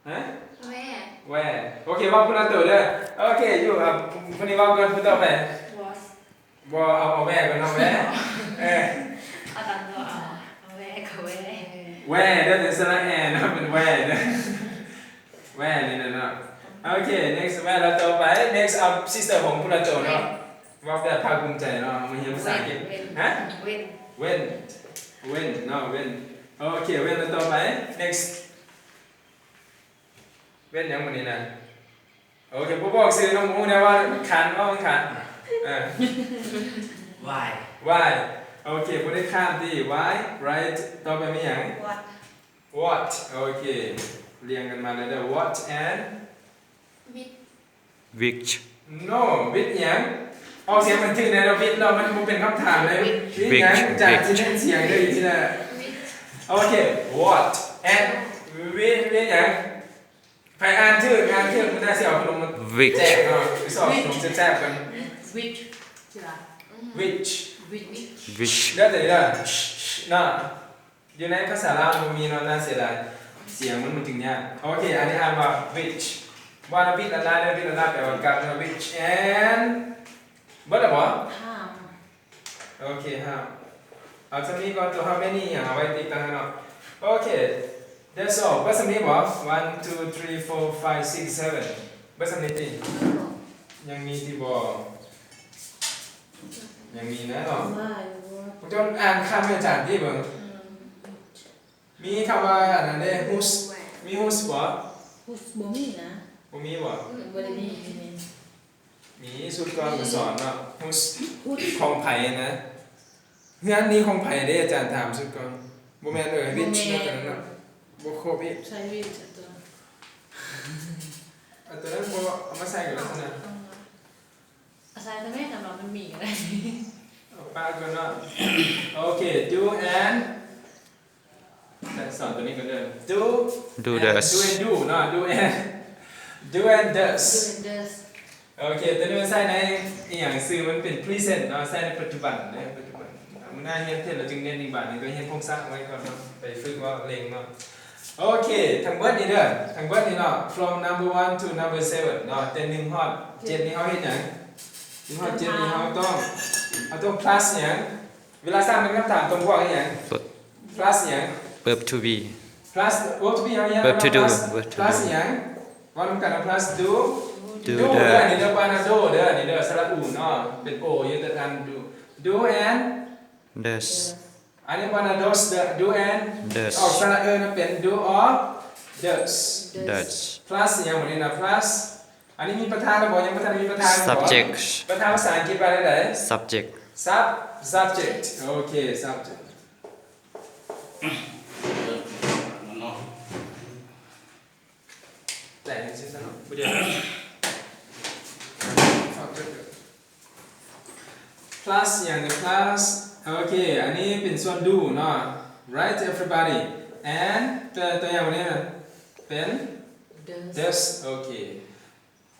ຮະ? Where. Where. ໂອເຄ ເວົ້າຜູ້ລະໂຕເດີ. ໂອເຄ ຢູ່ ອ່າ ຜູ້ນີ້ເວົ້າກ່ອນ ຜູ້ຕໍ່ໄປ. Was. ບໍ່ ເອົາ ເອົາ where ກ່ອນເນາະ where. ເອີ ເອົາຕາມຕົວເອົາ ເອົາ where ກໍ where. Where ເດີ ເປັນສະຫຼະແອເນາະ ເປັນ where ເດີ. Where ນີ້ນະເນາະ. ໂອເຄ next where ລະຕໍ່ໄປ next ເອົາ sister ຂອງຜູ້ລະໂຕເນາະ. ເວົ້າແບບພາກພູມໃຈເນາະ ມາຮຽນພາສາອັງກິດ. When. ຮະ? When. When. When ເນາະ when. ໂອເຄ when ລະຕໍ່ໄປ next. When ຫຍັງມື້ນີ້ນະ? ໂອເຄ ບໍ່ບອກຊື່ເນາະ ບໍ່ຮູ້ແນວວ່າຄັນ ເວົ້າຄັນ. ເອີ Why. Why. ໂອເຄ ບໍ່ໄດ້ຂ້າມຕິ. Why. Right. ຕໍ່ໄປມີຫຍັງ? What. What. ໂອເຄ ລຽງກັນມາເລີຍເດີ. What and? Which. Which. No, which ຫຍັງ? ອອກສຽງມັນຖືກແນ່ເນາະ which ເນາະ ມັນບໍ່ເປັນຄຳຖາມເລີຍ. Which. Which ຫຍັງ? ຈາກທີ່ເຮັດສຽງເດີ ອີກທີນະ. Which. ໂອເຄ what and which ຫຍັງ? ໃຜອ່ານຖືກ ອ່ານຖືກ ມື້ໜ້າຊິເອົາຂະໜົມມາ Which. ແຈກເນາະ ໄປສອບຂະໜົມແຊບໆກັນ. Which. Which. Which. Which. ເດີ ເດີ ເນາະ. ຢູ່ໃນພາສາລາວບໍ່ມີເນາະ ໜ້າເສຍດາຍ ສຽງມັນ ມັນຈຶ່ງຍາກ. ໂອເຄ ອັນນີ້ອ່ານວ່າ which. ບໍ່ແມ່ນ which ລະລາເດີ which ລະລາແປວ່າກັບເດີ. Which and ເບິດລະບໍ່? How. ໂອເຄ how. ເອົາສ່ຳນີ້ກ່ອນ ຕົວ how many ຫຍັງ ເອົາໄວ້ຕິດຕັ້ງເນາະ. ໂອເຄ that's all. ເບິດສ່ຳນີ້ບໍ່? One, two, three, four, five, six, seven. ເບິດສ່ຳນີ້ຕິ? ຍັງມີຕິບໍ່? ຍັງມີນະເນາະ. ພວກເຈົ້າອ່ານຄຳໃຫ້ອາຈານຕິເບິ່ງ. ມີຄຳວ່າອັນນັ້ນເດ້ whose. ມີ whose ບໍ່? Whose ບໍ່ມີນະ. ບໍ່ມີບໍ່? ບໍ່ໄດ້ມີ. ມີ ຊຸດກ່ອນກໍສອນເນາະ whose ຂອງໃຜນະ. ເຮືອນນີ້ຂອງໃຜເດ້ ອາຈານຖາມຊຸດກ່ອນ. ບໍ່ແມ່ນເອີ which ເນາະ ຕົວນັ້ນເນາະ ບໍ່ຄົບອີກ. ໃສ່ which ຕົວ ອັນຕົວນັ້ນບໍ່ເອົາມາໃສ່ກັນລະຊັ້ນນະ. ອາໄສແຕ່ແມ່ນ ສຳລັບມັນມີກໍໄດ້ ເອົາປະກ່ອນເນາະ. ໂອເຄ do and ສອນຕົວນີ້ກ່ອນເດີ. Do. Do and does. Do and do ເນາະ do and do and does. Do and does. ໂອເຄ ຕົວນີ້ມັນໃຊ້ໃນອີ່ຫຍັງ? ຊື່ມັນເປັນ present ເນາະ ໃຊ້ໃນປັດຈຸບັນເດີ ປັດຈຸບັນ. ມື້ໜ້າຮຽນເທັດແລ້ວຈຶ່ງເນັ້ນອີກບາດໜຶ່ງ ກໍຮຽນໂຄງສ້າງໄວ້ກ່ອນເນາະ ໄປຝຶກເວົ້າເລັ່ງເນາະ. ໂອເຄ ທັງເບິດນີ້ເດີ ທັງເບິດນີ້ເນາະ from number one to number seven ເນາະ ແຕ່ໜຶ່ງຮອດເຈັດນີ້ເຮົາເຮັດຫຍັງ? ໜຶ່ງຮອດເຈັດນີ້ເຮົາຕ້ອງ ເຮົາຕ້ອງ plus ຫຍັງ? ເວລາສ້າງເປັນຄຳຖາມຕົວພວກອີ່ຫຍັງ? Plus ຫຍັງ? Verb to be. Plus verb to be ເຮົາຮຽນ verb to do. Plus verb to do. Plus ຫຍັງ? ເວົ້ານຳກັນວ່າ plus do. Do. Do ເດີ ເດີ ອັນນີ້ເດີ ບໍ່ແມ່ນ do ເດີ ອັນນີ້ເດີ ສະຫຼະອູເນາະ ເປັນ o ຢູ່ ແຕ່ do. Do and does. ອັນນີ້ບໍ່ແມ່ນ does ເດີ do and does. ອອກສະຫຼະເອີນະ ເປັນ do or does. Does. Plus ຫຍັງບັດນີ້ນະ plus ອັນນີ້ມີປະທານແລ້ວບໍ່? ຍັງບໍ່ທັນມີປະທານແມ່ນບໍ່? Subject. ປະທານພາສາອັງກິດວ່າແນວໃດ? Subject. Sub subject. ໂອເຄ subject. ແຕກຈັ່ງຊີ້ຊະເນາະ ບໍ່ໄດ້ plus ຫຍັງ plus. ໂອເຄ ອັນນີ້ເປັນສ່ວນ do ເນາະ right everybody. And ຕົວ ຕົວຢ່າງນີ້ເປັນ does. ໂອເຄ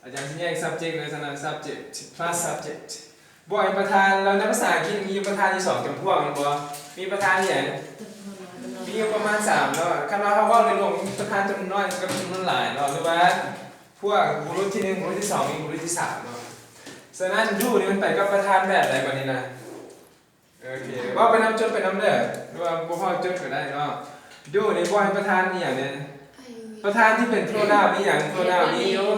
ອາຈານຊິແຍກ subject ເລີຍຊັ້ນນະ subject plus subject. ບໍ່ໃຫ້ປະທານ ແລ້ວໃນພາສາອັງກິດມີປະທານຢູ່ສອງຈຳພວກແມ່ນບໍ່? ມີປະທານອີ່ຫຍັງ? ມີຢູ່ປະມານສາມເນາະ. ຄັນວ່າເຮົາເວົ້າໂດຍລວມ ມີປະທານຈຳນວນນ້ອຍກັບຈຳນວນຫຼາຍເນາະ ຫຼືວ່າພວກບຸລຸດທີໜຶ່ງ ບຸລຸດທີສອງ ມີບຸລຸດທີສາມເນາະ. ສະນັ້ນ do ນີ້ມັນໄປກັບປະທານແບບໃດບັດນີ້ນະ? ໂອເຄ ເວົ້າໄປນຳ ຈົດໄປນຳເດີ ຫຼືວ່າບໍ່ເວົ້າຈົດກໍໄດ້ເນາະ. Do ນີ້ບໍ່ໃຫ້ປະທານອີ່ຫຍັງແດ່? ປະທານທີ່ເປັນ pronoun ມີຫຍັງ? Pronoun ມີຢູ່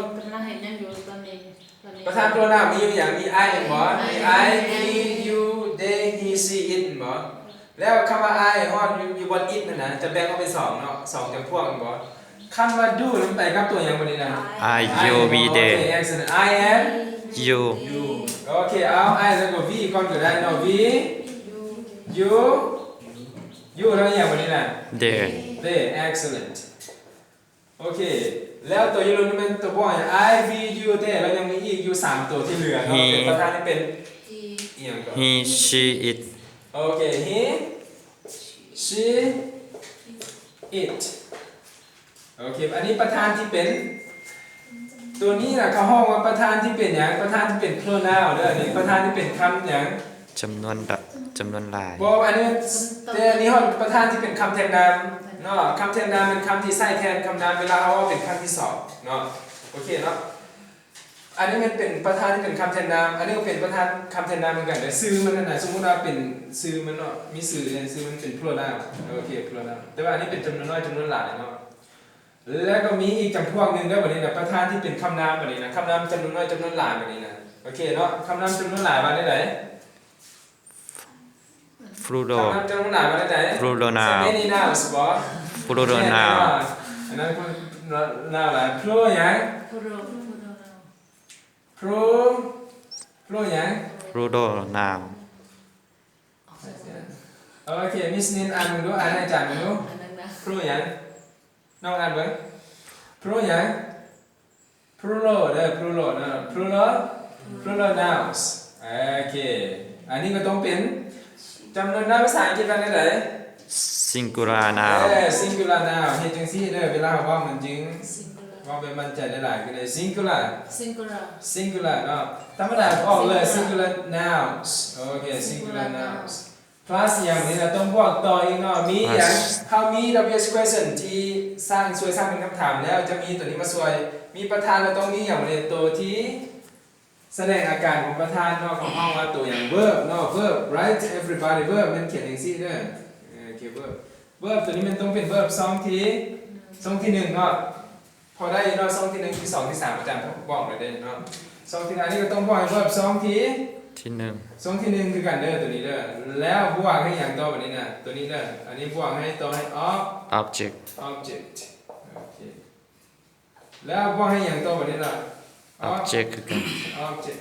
ປະທານ pronoun ມີຢູ່ຫຍັງ? ມີ I ແມ່ນບໍ່? ມີ I, he, you, they, he, she, it ແມ່ນບໍ່? ແລ້ວຄຳວ່າ I ຮອດຢູ່ ຢູ່ບ່ອນ it ນັ້ນນະ ຈະແບ່ງອອກເປັນສອງເນາະ ສອງຈຳພວກແມ່ນບໍ່? ຄຳວ່າ do ນີ້ມັນໄປກັບຕົວຫຍັງບັດນີ້ນະ? I, you, we, they. ໂອເຄ I and you. You. ໂອເຄ ເອົາ I ແລ້ວກໍ we ກ່ອນກໍໄດ້ເນາະ we, you, you ແລ້ວອີ່ຫຍັງບັດນີ້ນະ? They. They. Excellent. ໂອເຄ ແລ້ວຕົວຢູ່ລຸ່ມນີ້ແມ່ນຕົວບໍ່ຫຍັງ? I, we, you, they ແລ້ວຍັງມີອີກຢູ່ສາມຕົວທີ່ເຫຼືອເນາະ He. ເປັນປະທານທີ່ເປັນ he. ອີ່ຫຍັງກໍ? He, she, it. ໂອເຄ he, she, it. ໂອເຄ ອັນນີ້ປະທານທີ່ເປັນ ຕົວນີ້ນະ ເຂົາຮ້ອງວ່າປະທານທີ່ເປັນຫຍັງ? ປະທານທີ່ເປັນ pronoun ເດີ ອັນນີ້ປະທານທີ່ເປັນຄຳຫຍັງ? ຈຳນວນ ຈຳນວນຫຼາຍ. ບໍ່ ອັນນີ້ ແຕ່ອັນນີ້ຮ້ອງປະທານທີ່ເປັນຄຳແທນນາມ. ເນາະ ຄຳແທນນາມເປັນຄຳທີ່ໃຊ້ແທນຄຳນາມເວລາເຮົາເວົ້າເປັນຄັ້ງທີສອງເນາະ. ໂອເຄເນາະ ອັນນີ້ແມ່ນເປັນປະທານທີ່ເປັນຄຳແທນນາມ ອັນນີ້ກໍເປັນປະທານຄຳແທນນາມເໝືອນກັນເດີ. ຊື່ມັນຫັ້ນນະ ສົມມຸດວ່າເປັນຊື່ມັນເນາະ ມີຊື່ເດ ຊື່ມັນເປັນ pronoun ໂອເຄ pronoun ແຕ່ວ່າອັນນີ້ເປັນຈຳນວນນ້ອຍ ຈຳນວນຫຼາຍເນາະ. ແລ້ວກໍມີອີກຈຳພວກໜຶ່ງເດີ ບັດນີ້ນະ ປະທານທີ່ເປັນຄຳນາມບັດນີ້ນະ ຄຳນາມຈຳນວນນ້ອຍ ຈຳນວນຫຼາຍບັດນີ້ນະ. ໂອເຄເນາະ ຄຳນາມຈຳນວນຫຼາຍວ່າແນວໃດ? Plural. ຄຳນາມຈຳນວນຫຼາຍວ່າແນວໃດ? Plural noun. So many nouns ບໍ່? Plural noun. ອັນນັ້ນ noun ຫຼາຍ. Plural ຫຍັງ? Plural noun. Plural ຫຍັງ? Plural noun. ໂອເຄ ມິສນິນອ່ານເບິ່ງດູ ອ່ານໃຫ້ອາຈານເບິ່ງດູ. Plural ຫຍັງ? ນ້ອງອ່ານເບິ່ງ Plural ຫຍັງ? Plural ເດີ Plural ເນາະ Plural Plural nouns. ໂອເຄ ອັນນີ້ກໍຕ້ອງເປັນຈຳນວນນາມ ພາສາອັງກິດວ່າແນວໃດ? Singular noun. ເອີ Singular noun ເຮັດຈັ່ງຊີ້ເດີ ເວລາເຮົາເວົ້າມັນຈຶ່ງເວົ້າແບບໝັ້ນໃຈໄດ້ຫຼາຍ ຄືໃນ Singular Singular Singular ເນາະ ທຳມະດາອອກເລີຍ Singular Singular nouns. ໂອເຄ Singular Singular nouns. Plus ຫຍັງນີ້ລະ ຕ້ອງບວກຕໍ່ອີກເນາະ ມີຫຍັງ? Plus ເຮົາມີ WH question ທີ່ສ້າງ ຊ່ວຍສ້າງເປັນຄຳຖາມແລ້ວ ຈະມີຕົວນີ້ມາຊ່ວຍ ມີປະທານ ລະຕ້ອງມີຫຍັງນີ້ ຕົວທີ່ສະແດງອາການຂອງປະທານເນາະ ເຂົາເອີ້ນວ່າຕົວຫຍັງ? Verb ເນາະ Verb right everybody. Verb ແມ່ນຂຽນຈັ່ງຊີ້ເດີ ເອີ ໂອເຄ Verb Verb ຕົວນີ້ແມ່ນຕ້ອງເປັນ Verb ຊ່ອງທີ ຊ່ອງທີໜຶ່ງເນາະ. ພໍໄດ້ຢູ່ເນາະ ຊ່ອງທີໜຶ່ງ ທີສອງ ທີສາມ ອາຈານບອກໄດ້ເນາະ. ຊ່ອງທີ ອັນນີ້ກໍຕ້ອງບວກໃຫ້ເວີບຊ່ອງທີ ທີໜຶ່ງ ຊ່ອງທີໜຶ່ງຄືກັນເດີ ຕົວນີ້ເດີ. ແລ້ວບວກໃຫ້ຫຍັງຕໍ່ບັດນີ້ນະ? ຕົວນີ້ເດີ ອັນນີ້ບວກໃຫ້ຕໍ່ໃຫ້ ob object object ໂອເຄ. ແລ້ວບວກໃຫ້ຫຍັງຕໍ່ບັດນີ້ນະ? Ob object ຄືກັນ object